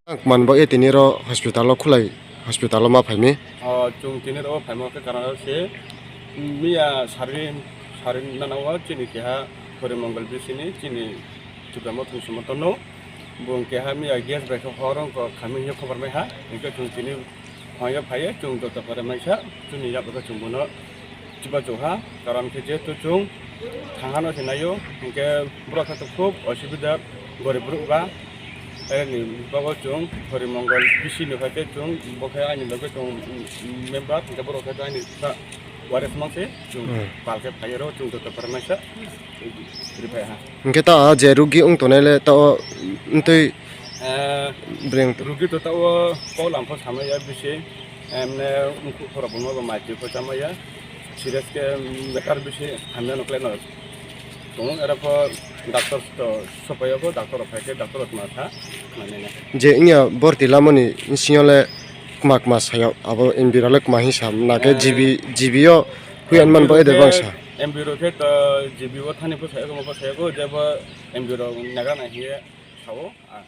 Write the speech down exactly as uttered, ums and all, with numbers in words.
Ang man bo e tini ro hospital o khulai, hospital o ma phaimi. O, chwng tini ro phaimo khe karon se miya sari, sari nana o chini keha Hori Mongol bisini chini Tipra Motha ni sumoto no. Bung keha miya gas bai khe hor wng kok khamwi hwnwi khobor mai ha. Hwnkhe chwng tini phai o phai o chwng joto pore maisa chwngni yago khe chwng bono chubachu ha. Karon khe jehetu chwng thang hano se naio, hwnkhe borok khe to khub osubida, gorib borok ba. Ani bago chwng Hori Mongol bisini phai khe chwng bo khe ani loge chwng member, hwnkhe borok khe to ani sa waris mang se chwng Hmm. pal khe phai ro chwng joto pore maisa. Rifai ha. Hwnkhe ta je rugi wng tongnai le ta o ntwi Eh, breng to. Rugi to ta o kok lam pho samai ya bisi, emne wngkuk khorok bono mai twi pho chamai ya. Serious khe matter bisi hamya no khlai no. Tongo era pho doctor to sopai ya pho, doctor rok phai khe doctor rok ma tha. Mane ne. Je wngya borti lamani bisingo le kma kma sayo abo M B rok le kma hinsa na khe Eh, G B, G B o huyan man bo ede bangsa. M B rok khe to G B o thani pho sayo, mo pho sayo, jebo M B rok nagra na hiye sao. Ah.